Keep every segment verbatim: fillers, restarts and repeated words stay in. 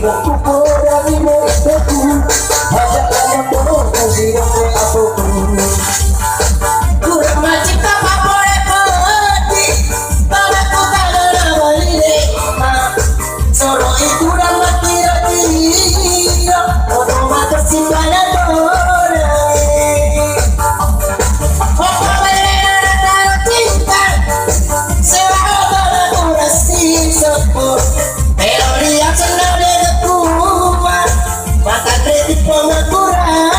Kupodangi metoku, aja' lama to, kusigape apoku. Kurang macita papole peti, pada kutana na baline ma. Soro itu dan mati rati, oto mata simana tona. Opa bela taro cinta, sewa oto na kurasi sepo. Pero dia senang dia ketua, mata kredit pemakuran.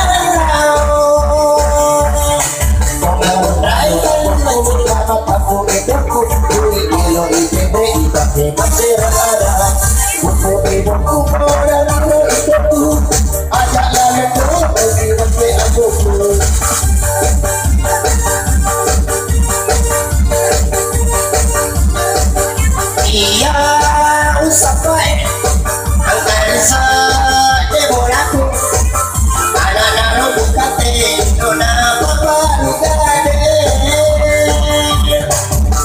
Iya, usappa e. Angkari saja bolaku. Anak-anak buka tendo na babaru gade.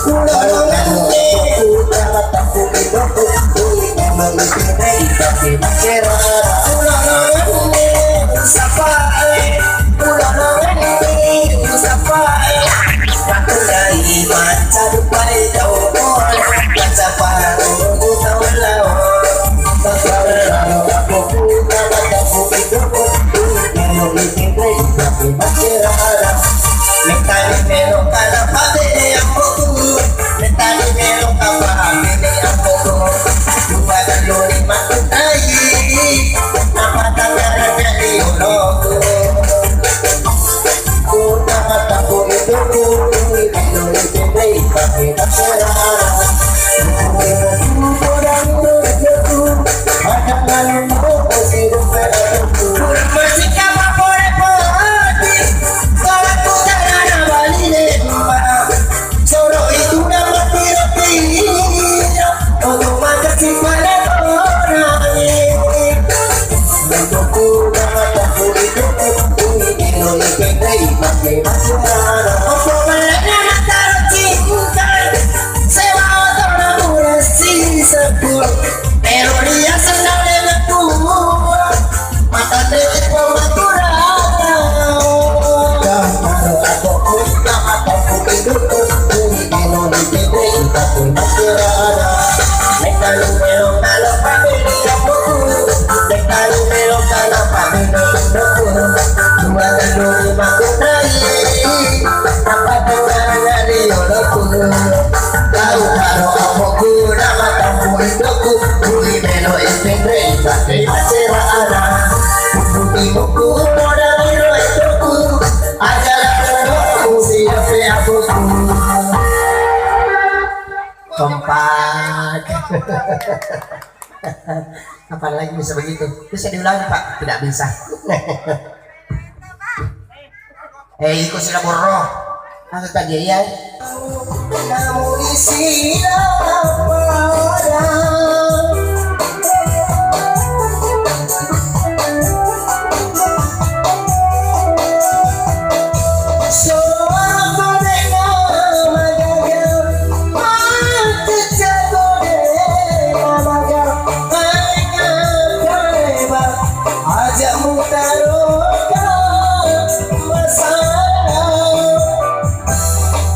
Ulo-ulo nganne, ulo-ulo nganne, sapa e, ulo-ulo nganne, sapa e. Aku dari manca dupai tau, manca paru tau lao. Metani melo kana pabene amboku, metani melo kana pabene amboku. Lupa dulu lima kutai, apa tangan dari oloku. Kompak. Kapan lagi bisa begitu? Bisa diulangi, Pak? Tidak bisa. Eh, iko sila borro. Aku tak jaya. Namu isi apa? Aja mutaroka masalah.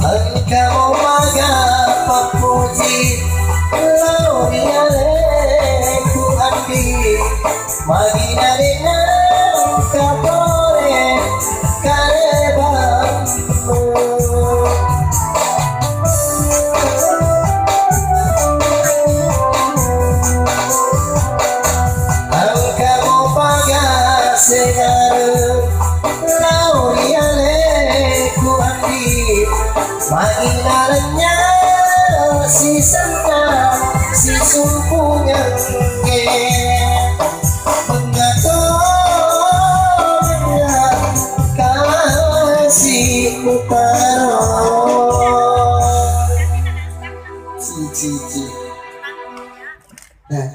Engka mo maga pappuji lao ri alekku andi. Magi nadenna kapore karebammu. Engka mo paga segare lao ri alekku andi. Magi nalenya sisenna sisumpungengnge. Pengatongenna kasih utara. Ci, ci, ci. Nah.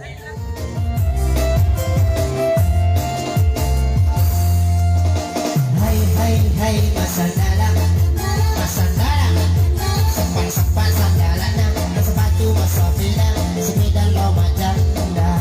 Hai, hai, hai, masandalang, masandalang. Sepang, sepang sandalanna, sepatu, sepeda, sepeda lo macanda.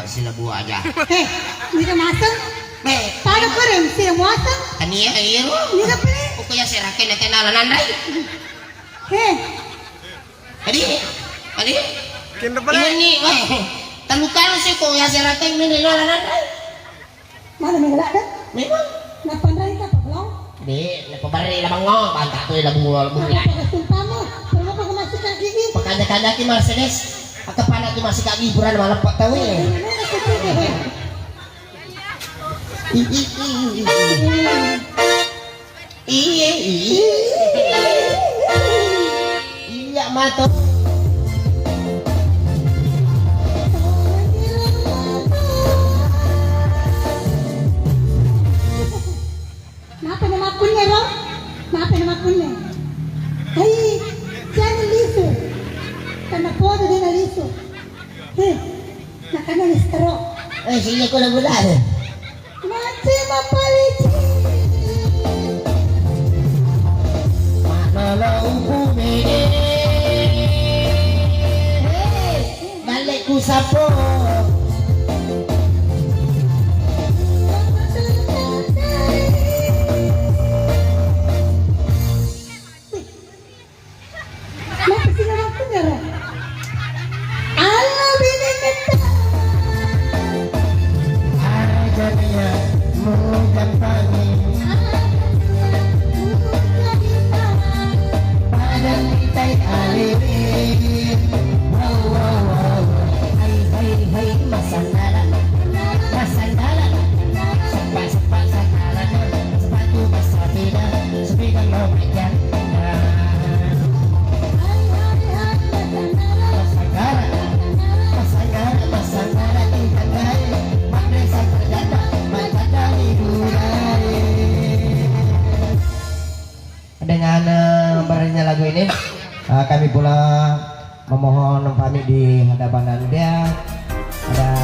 Silabu aja. Heh, niga maseng? Be, pada kore silabu maseng? Tania iro. Niga pele? Pokoknya serakai na tena lanandai. Heh. Tadi, tadi. Kintu pele. Ini, weh. Telu kali sih kok ya serakai mene lanandai. Mana menggelak dah? Memang. Napanrai ka pelong? Di, napabarri la bango, banta tu la bungo, la bungo. Apa pakai sumpahmu? Perlu pakai masih kaki gigi? Pakanya-kanya ki Mercedes. Atau pada tu masih kaki hiburan malam pak tahu ya. Iya, iya. Iya, mato. Napa na makkunne ro? Napa na makkunne? Hai, jangan lisu. Karena podo dia na lisu. Heh, makanya listro. Eh, sini aku lagu dah. Macem apa licin? Mana lo upu mene? Hei, balik ku sapo. Maka sila makkeda, "Alla bene ketta." Arajania mugampangi. Pada mitai aliri. Wow, wow, wow, wow. Hai, hai, hai, masandara. Masandara. Sepak, sepak, sandara. Sepatu, sepeda. Sepeda lo. Dengan eh, berannya lagu ini, eh, kami pula memohon pamit di hadapan Anda. Ada